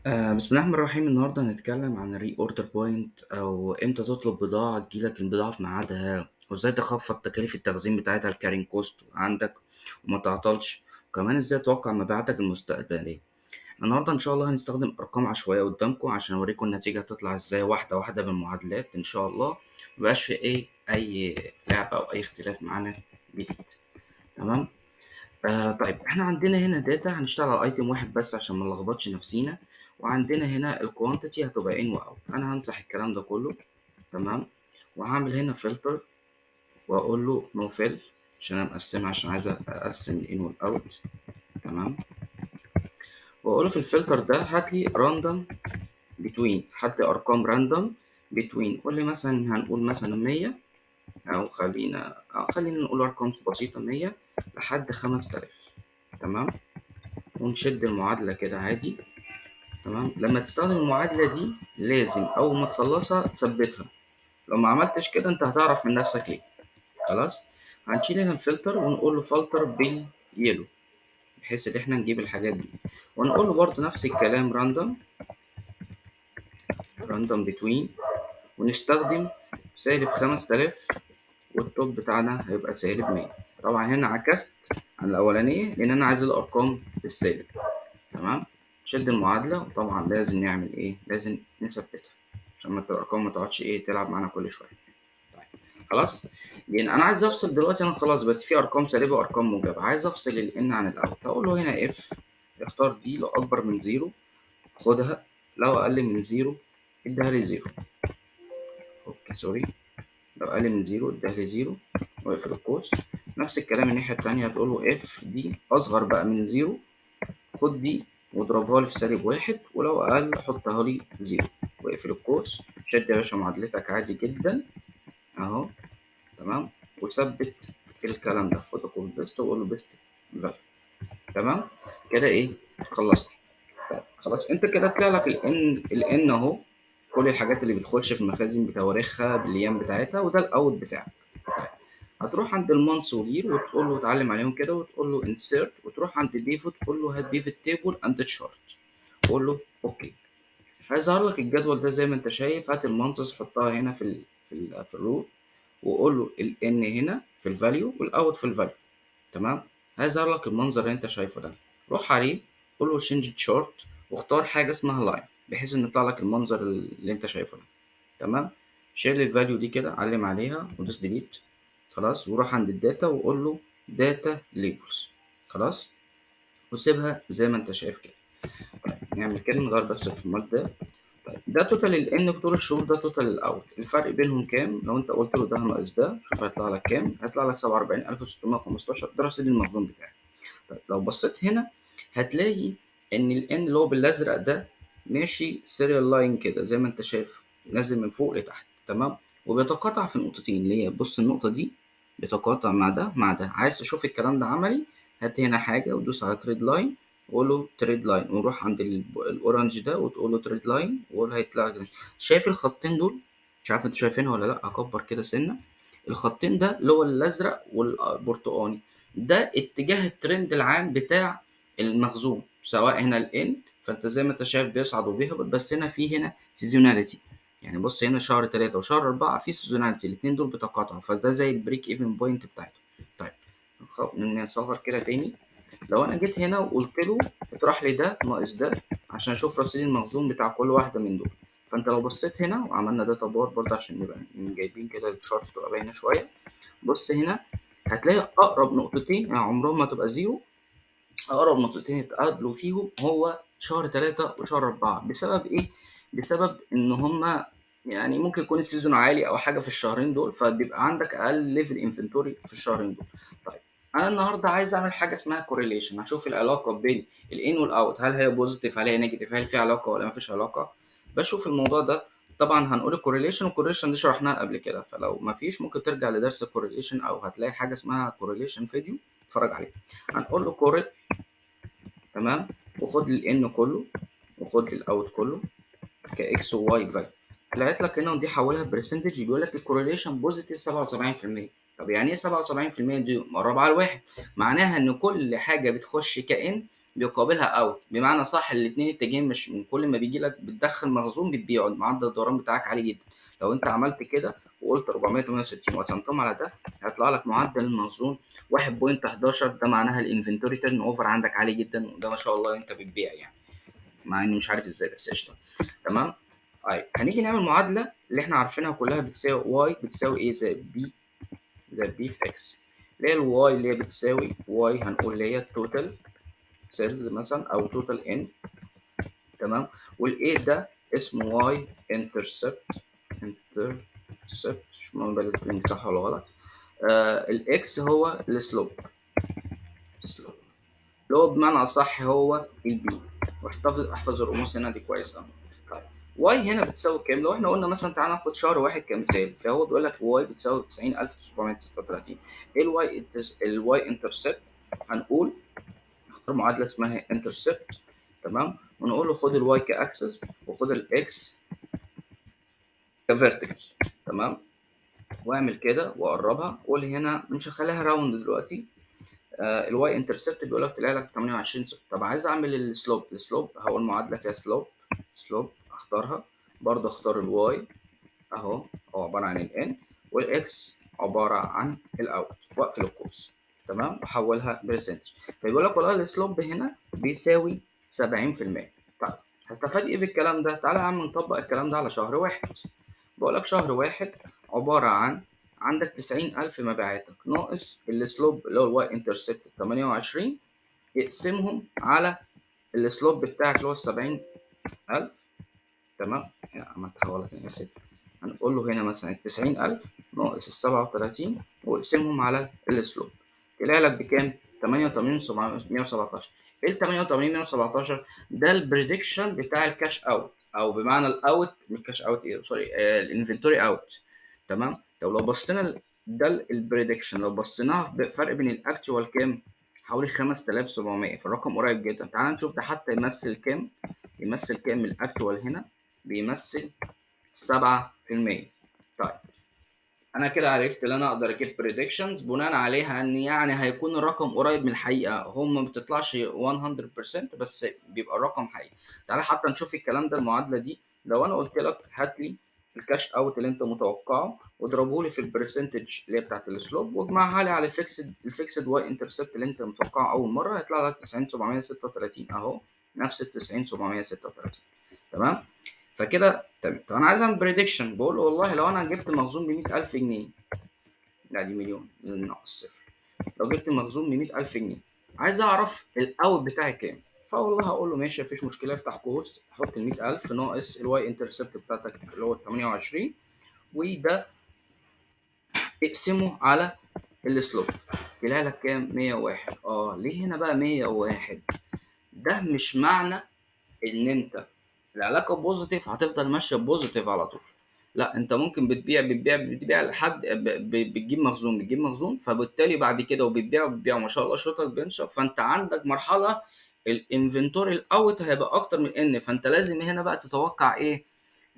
بسم الله الرحمن الرحيم. النهارده هنتكلم عن ال reorder point، او امتى تطلب بضاعة تجيلك البضاعة في ميعادها، وازاي تخفض تكاليف التخزين بتاعتها ال carrying cost عندك وما تعطلش، وكمان ازاي توقع مبيعاتك المستقبلية. النهارده ان شاء الله هنستخدم ارقام عشوائية قدامكم عشان اوريكم النتيجة هتطلع ازاي واحدة واحدة بالمعادلات ان شاء الله، ميبقاش في اي لعبه او اي اختلاف معانا جديد. تمام. طيب احنا عندنا هنا data، هنشتغل على item واحد بس عشان ما نلخبطش نفسينا، وعندنا هنا ال quantity هتبقى in و out. انا همسح الكلام ده كله، تمام، وهعمل هنا فلتر واقول له no fill عشان انا مقسمها، عشان عايز اقسم ال in وال out. تمام، واقول له في الفلتر ده هات لي random between، هات لي ارقام random between، قول لي مثلا هنقول مثلا 100، او خلينا نقول ارقام بسيطة 100 لحد 5000. تمام، ونشد المعادلة كده عادي. تمام، لما تستخدم المعادلة دي لازم أول ما تخلصها تثبتها، لو ما عملتش كده أنت هتعرف من نفسك ليه. خلاص، هنشيل هنا الفلتر ونقول له فلتر بال yellow بحيث إن إحنا نجيب الحاجات دي، ونقول له برضه نفس الكلام random between، ونستخدم سالب 5000 وال top بتاعنا هيبقى سالب 100. طبعا هنا عكست عن الأولانية لأن أنا عايز الأرقام بالسالب. تمام، شد المعادلة، وطبعا لازم نعمل إيه؟ لازم نثبتها عشان ما الأرقام ما تقعدش تلعب معانا كل شوية. طيب خلاص، لأن أنا عايز أفصل دلوقتي، أنا خلاص بقت في أرقام سالبة وأرقام موجبة، عايز أفصل ال in عن ال out. هقول له هنا if اختار دي لو أكبر من zero خدها، لو أقل من zero اديها لي zero. okay sorry، لو أقل من zero اديها لي zero واقفل القوس. نفس الكلام الناحية التانية، هتقول له if دي أصغر بقى من zero خد دي واضربها لي في سالب 1، ولو أقل حطها لي zero واقفل القوس. شد يا باشا معادلتك عادي جدا أهو. تمام، وثبت الكلام ده، خد copy paste وقول له paste value. تمام كده، خلصنا. طيب خلاص، انت كده طلع لك ال in اهو، كل الحاجات اللي بتخش في المخازن بتواريخها بالايام بتاعتها، وده ال out بتاعك. طيب هتروح عند ال months وال year وتقول له اتعلم عليهم كده، وتقول له insert، وتروح عند pivot تقول له هات pivot table and chart، وقول له okay. هيظهر لك الجدول ده زي ما انت شايف. هات ال months حطها هنا في ال row، وقول له ال in هنا في ال value وال out في ال value. تمام، هيظهر لك المنظر اللي انت شايفه ده. روح عليه قول له change chart، واختار حاجة اسمها line بحيث ان يطلع لك المنظر اللي انت شايفه ده. تمام، شيل ال value دي كده، علم عليها ودوس delete. خلاص، وروح عند ال data وقول له data labels. خلاص، وسيبها زي ما انت شايف كده. طيب نعمل كده، نغير بس في المود ده. طيب ده total ال in طول الشهور، ده total ال out. الفرق بينهم كام؟ لو انت قلت له ده ناقص ده، شوف هيطلع لك كام. هيطلع لك 47615، ده رصيد المخزون بتاعك. طيب لو بصيت هنا هتلاقي ان ال in اللي هو بالازرق ده ماشي serial line كده زي ما انت شايف، نازل من فوق لتحت. تمام، وبيتقاطع في نقطتين، اللي هي بص النقطة دي بيتقاطع مع ده مع ده. عايز تشوف الكلام ده عملي، هات هنا حاجة ودوس على trend line وقول له trend line، وروح عند ال orange ده وتقول له trend line، وقول هيطلع لك. شايف الخطين دول؟ مش عارف انتوا شايفينها ولا لا، هكبر كده سنة. الخطين ده اللي هو الازرق والبرتقاني ده اتجاه الترند العام بتاع المخزون، سواء هنا ال in، فانت زي ما انت شايف بيصعد وبيهبط، بس هنا في هنا seasonality. بص هنا شهر 3 وشهر 4 في seasonality، الاتنين دول بيتقاطعوا، فده زي ال break even point بتاعته. طيب نصغر كده تاني. لو انا جيت هنا وقلت له اطرح لي ده ناقص ده عشان اشوف رصيد المخزون بتاع كل واحدة من دول، فانت لو بصيت هنا وعملنا data bar برضه عشان نبقى جايبين كده ال chart تبقى باينة شوية، بص هنا هتلاقي اقرب نقطتين، يعني عمرهم ما تبقى zero، اقرب نقطتين اتقابلوا فيهم هو شهر 3 وشهر 4. بسبب ايه؟ بسبب ان هما ممكن يكون ال season عالي او حاجة في الشهرين دول، فبيبقى عندك اقل level inventory في الشهرين دول. طيب انا النهارده عايز اعمل حاجة اسمها correlation، هشوف العلاقة بين ال in وال out، هل هي positive هل هي negative، هل في علاقة ولا ما فيش علاقة. بشوف الموضوع ده، طبعا هنقول ال correlation، وال correlation دي شرحناها قبل كده، فلو ما فيش ممكن ترجع لدرس ال correlation او هتلاقي حاجة اسمها correlation فيديو اتفرج عليه. هنقول له correl، تمام، وخد ال in كله وخد ال out كله ك X و Y value. طلعت لك هنا ودي حولها percentage، بيقول لك ال correlation positive سبعة وسبعين في المية. طب يعني ايه سبعة وسبعين في المية دي؟ مقربة على الواحد، معناها ان كل حاجة بتخش ك in بيقابلها out، بمعنى صح الاثنين اتجاهين، مش من كل ما بيجي لك بتدخل مخزون بتبيعه، معدل الدوران بتاعك عالي جدا. لو انت عملت كده وقلت 468 وقسمتهم على ده هيطلع لك معدل المخزون 1.11، ده معناها ال inventory turnover عندك عالي جدا، وده ما شاء الله انت بتبيع يعني، مع اني مش عارف ازاي بس قشطه. تمام. طيب هنيجي نعمل معادلة اللي احنا عارفينها كلها، بتساوي Y بتساوي A زائد B زائد B في X، اللي هي ال Y اللي هي بتساوي Y هنقول اللي هي ال total sales مثلا او total in. تمام. وال A ده اسمه Y intercept، intercept مش مهم بقى الاثنين صح ولا غلط. ال X هو ال slope، slope اللي هو بمعنى اصح هو ال B. واحفظ الرموز هنا دي كويس قوي. طيب Y هنا بتساوي كام؟ لو احنا قلنا مثلا تعالى ناخد شهر واحد كمثال، فهو بيقول لك Y بتساوي 90736. ايه ال Y؟ ال Y intercept هنقول نختار معادلة اسمها intercept. تمام. ونقول له خد ال Y ك axis وخد ال X ك vertical. تمام. واعمل كده وقربها، قول هنا مش هخليها round دلوقتي. ال Y intercept بيقول لك طلع لك 28 صفر. طب عايز اعمل ال slope، ال slope هقول معادلة فيها slope، slope اختارها برضه، اختار ال Y اهو، هو عبارة عن ال in، وال X عبارة عن ال out، واقفل القوس. تمام. واحولها percentage. فيقول لك والله ال slope هنا بيساوي 70%. طيب هستفاد ايه بالكلام ده؟ تعالى يا عم نطبق الكلام ده على شهر واحد. بقول لك شهر واحد عبارة عن عندك 90000 مبيعاتك ناقص ال slope اللي هو ال Y intercept 28، اقسمهم على ال slope بتاعك اللي هو 70000. تمام. عملتها غلط انا اسف. هنقول له هنا مثلا 90000 ناقص 37 واقسمهم على ال slope، طلع لك بكام؟ 88117. ايه ال 88117 ده؟ ال prediction بتاع ال cash out، او بمعنى ال out مش cash out، ايه sorry، ال inventory out. تمام. طب لو بصينا ده ال prediction، لو بصيناها بفرق بين ال actual كام؟ حوالي 5700، فالرقم قريب جدا. تعال نشوف ده حتى يمثل كام، يمثل كام ال actual هنا؟ بيمثل 7%. طيب انا كده عرفت ان انا اقدر اجيب predictions بناء عليها ان يعني هيكون الرقم قريب من الحقيقة، هم ما بتطلعش 100% بس بيبقى الرقم حقيقي. تعالى حتى نشوف الكلام ده، المعادلة دي لو انا قلت لك هات لي ال cash out اللي انت متوقعه واضربه لي في ال percentage اللي هي بتاعت ال slope واجمعها لي على ال fixed Y intercept اللي انت متوقعه اول مرة، هيطلع لك 90736 اهو، نفس ال 90736. تمام. فكده تمام. طب انا عايز اعمل prediction، بقول له والله لو انا جبت مخزون ب 100000 جنيه، لا دي مليون ناقص صفر، لو جبت مخزون ب 100000 جنيه عايز اعرف ال out بتاعي كام، فوالله هقول له ماشي مفيش مشكلة، افتح قوس حط ال 100000 ناقص ال Y intercept بتاعتك اللي هو 28، وده اقسمه على ال slope، طلع لك كام؟ 101. ليه هنا بقى 101؟ ده مش معنى ان انت العلاقة positive هتفضل ماشية positive على طول، لا انت ممكن بتبيع بتبيع بتبيع لحد بتجيب مخزون بتجيب مخزون، فبالتالي بعد كده وبتبيع وبتبيع وما شاء الله شوطك بينشف، فانت عندك مرحلة ال inventory ال out هيبقى اكتر من in، فانت لازم هنا بقى تتوقع ايه؟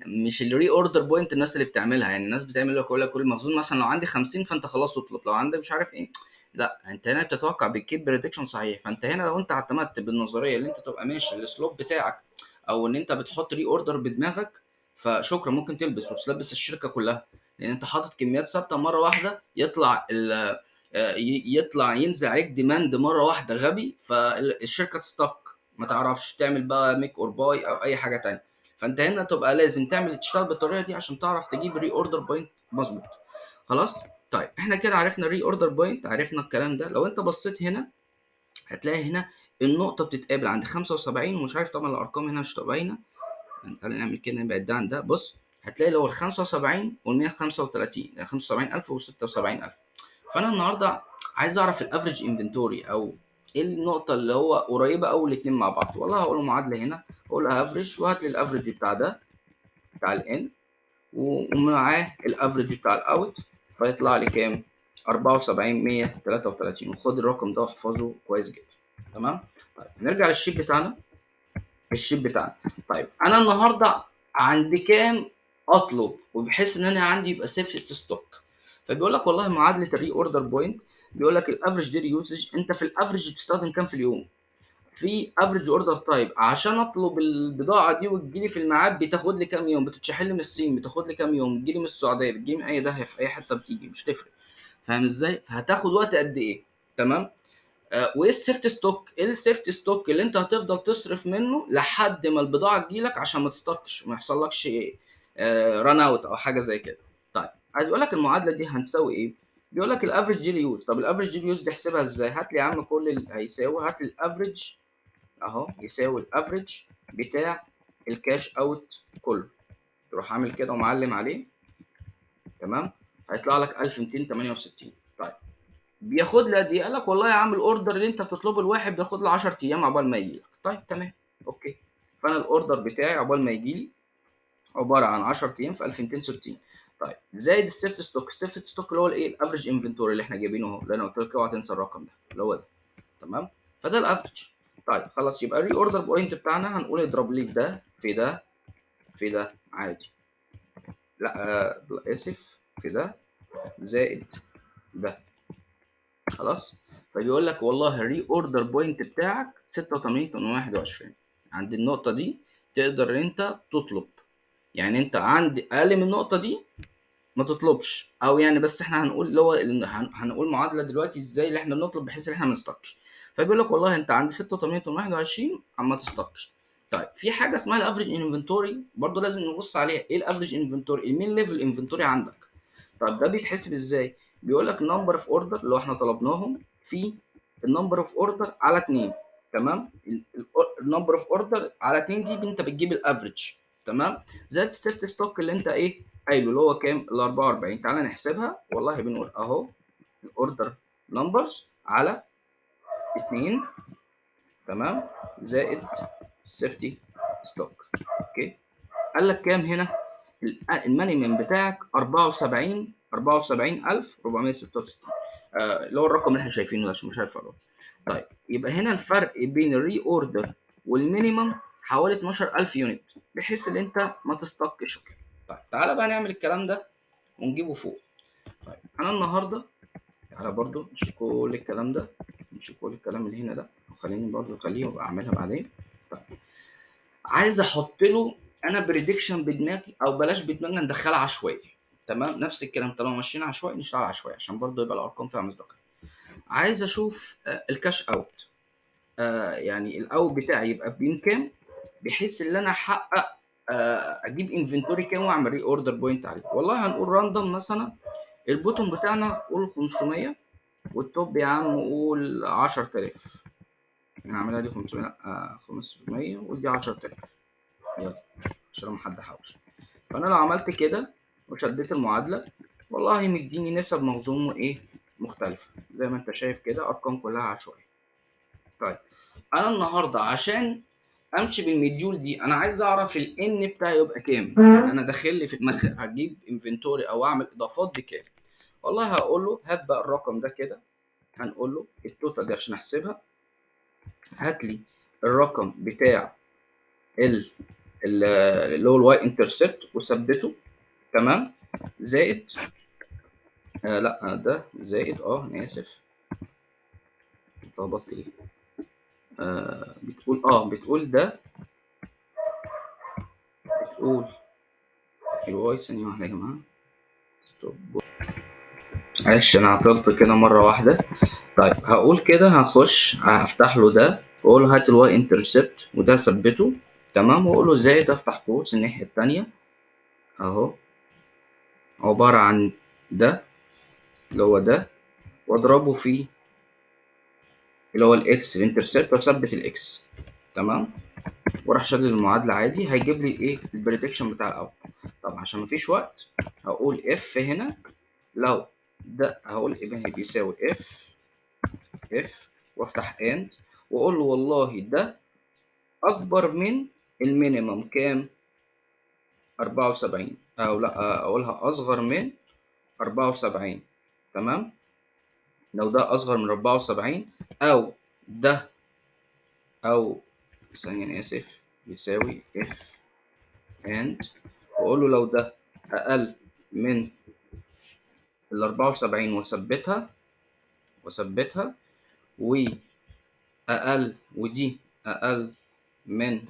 مش ال reorder point الناس اللي بتعملها، يعني الناس بتعمل لك يقول لك كل مخزون مثلا لو عندي 50 فانت خلاص اطلب، لو عندك مش عارف ايه، لا انت هنا بتتوقع بتجيب prediction صحيح. فانت هنا لو انت اعتمدت بالنظريه اللي انت تبقى ماشي ال slope بتاعك او ان انت بتحط reorder بدماغك، فشكرا ممكن تلبس وتلبس الشركة كلها، لان انت حاطط كميات ثابتة مرة واحدة يطلع يطلع ينزل عليك demand مرة واحدة غبي، فالشركه ت stuck ما تعرفش تعمل بقى make or buy او اي حاجة تانية. فانت هنا تبقى لازم تشتغل بالطريقة دي عشان تعرف تجيب reorder point مظبوط. خلاص. طيب احنا كده عرفنا ال reorder point، عرفنا الكلام ده. لو انت بصيت هنا هتلاقي هنا النقطة بتتقابل عند 75، ومش عارف طبعا الارقام هنا مش هتبقى باينة، تعالى نعمل كده نبعد ده عن ده. بص هتلاقي اللي هو ال 75 وال 135، يعني 75000 و 76000. فانا النهارده عايز اعرف ال average inventory او ايه النقطة اللي هو قريبه قوي الاثنين مع بعض. والله هقول له معادلة هنا، هقول له average وهات لي ال average بتاع ده بتاع ال in ومعاه ال average بتاع ال out، فيطلع لي كام؟ 74133. وخد الرقم ده واحفظه كويس جدا. تمام. طيب نرجع لل sheet بتاعنا. ال sheet بتاعنا طيب انا النهارده عندي كام اطلب وبحيث ان انا عندي يبقى safety stock؟ فبيقول لك والله معادلة ال reorder point بيقول لك ال average daily usage، انت في ال average بتستخدم كام في اليوم؟ في average order type، عشان اطلب البضاعة دي وتجيلي في الميعاد بتاخد لي كام يوم، بتتشحن لي من الصين بتاخد لي كام يوم، بتجيلي من السعودية، بتجيلي من اي داهية في اي حتة بتيجي مش تفرق، فاهم ازاي؟ فهتاخد وقت قد ايه، تمام؟ وايه ال safety stock؟ ايه ال safety stock اللي انت هتفضل تصرف منه لحد ما البضاعة تجيلك عشان ما تستكش وما يحصلكش run out او حاجة زي كده. طيب عايز اقول لك المعادلة دي هنساوي ايه؟ بيقول لك ال average daily use. طب ال average daily use دي احسبها ازاي؟ هات لي يا عم كل اللي هيساوي، هات لي ال average اهو يساوي ال average بتاع ال cash out كله، تروح عامل كده ومعلم عليه، تمام؟ هيطلع لك 1268. طيب بياخد لي قد ايه؟ قال لك والله يا عم ال order اللي انت بتطلبه الواحد بياخد له 10 ايام عقبال ما يجي لك. طيب تمام okay، فانا ال order بتاعي عقبال ما يجي لي عبارة عن 10 ايام في 1260. طيب زائد ال safety stock، ال safety stock اللي هو الايه؟ ال average inventory اللي احنا جايبينه اهو، اللي انا قلت لك اوعى تنسى الرقم ده اللي هو ده، تمام؟ فده ال average. طيب خلاص، يبقى ال reorder point بتاعنا هنقول اضرب لي في ده في ده في ده عادي، لا، اسف، في ده زائد ده، خلاص. فبيقول لك والله ال reorder point بتاعك 86821، عند النقطة دي تقدر ان انت تطلب، يعني انت عند اقل من النقطة دي ما تطلبش، او يعني بس احنا هنقول اللي هو هنقول معادلة دلوقتي ازاي اللي احنا بنطلب بحيث ان احنا ما نستكش. فبيقول لك والله انت عند 86821 ما تستكش. طيب في حاجة اسمها ال average inventory برضه لازم نبص عليها. ايه ال average inventory؟ ال mean level inventory عندك. طيب ده بيتحسب ازاي؟ بيقول لك number of order اللي هو احنا طلبناهم في ال number of order على 2، تمام؟ ال number of order على 2 دي انت بتجيب ال average، تمام؟ زائد ال safety stock اللي انت ايه قايله اللي هو كام؟ ال 44. تعالى نحسبها، والله بنقول اهو ال order numbers على 2، تمام، زائد ال safety stock. okay، قال لك كام هنا؟ ال minimum بتاعك 74466، اللي هو الرقم اللي احنا شايفينه ده عشان مش عارف اقراه. طيب يبقى هنا الفرق بين ال reorder وال minimum حوالي 12000 unit، بحيث ان انت ما تستكش. طيب تعالى بقى نعمل الكلام ده ونجيبه فوق. طيب انا النهارده تعالى برضو نشيل كل الكلام ده، نشيل كل الكلام اللي هنا ده، وخليني برضو اخليه وابقى اعملها بعدين. طيب عايز احط له انا prediction بدماغي، او بلاش بدماغنا ندخلها عشوائي، تمام؟ نفس الكلام طالما ماشيين عشوائي نشتغل عشوائي عشان برضو يبقى الارقام فيها مصداقية. عايز اشوف ال cash out، يعني ال out بتاعي يبقى بين كام، بحيث ان انا احقق، اجيب inventory كام واعمل reorder point عليه. والله هنقول random مثلا ال bottom بتاعنا قول 500 وال top يا عم قول 10000، انا هعملها دي 500، لا، 500 ودي 10000، يلا عشان ما حد حوش. فانا لو عملت كده وشديت المعادلة والله مديني نسب مخزون ايه مختلفة زي ما انت شايف كده، ارقام كلها عشوائية. طيب انا النهارده عشان امشي بال module دي انا عايز اعرف ال N بتاعي يبقى كام، يعني انا داخل لي في دماغي هجيب inventory او اعمل اضافات بكام. والله هقول له هات بقى الرقم ده كده، هنقول له ال total دي عشان احسبها هات لي الرقم بتاع اللي هو ال Y intercept وثبته، تمام، زائد، لا ده زائد، انا اسف اتلخبطت ليه، بتقول ده، بتقول ال Y، ثانية واحدة يا جماعة، stop، معلش انا عطلت كده مرة واحدة. طيب هقول كده هخش هفتح له ده واقول له هات ال Y intercept وده ثبته، تمام، واقول له زائد افتح قوس الناحية التانية اهو عبارة عن ده اللي هو ده، واضربه في اللي هو ال X ال intercept واثبت ال X، تمام، واروح شادد المعادلة عادي، هيجيب لي ايه ال prediction بتاع ال out. طب عشان مفيش وقت هقول if هنا، لو ده هقول ايه بيساوي if، if وافتح and واقول له والله ده اكبر من ال minimum كام؟ 74، او لا اقولها اصغر من 74، تمام، لو ده اصغر من 74 او ده، او ثانية انا اسف، بيساوي if and واقول له لو ده اقل من ال 74 واثبتها، واثبتها واقل، ودي أقل من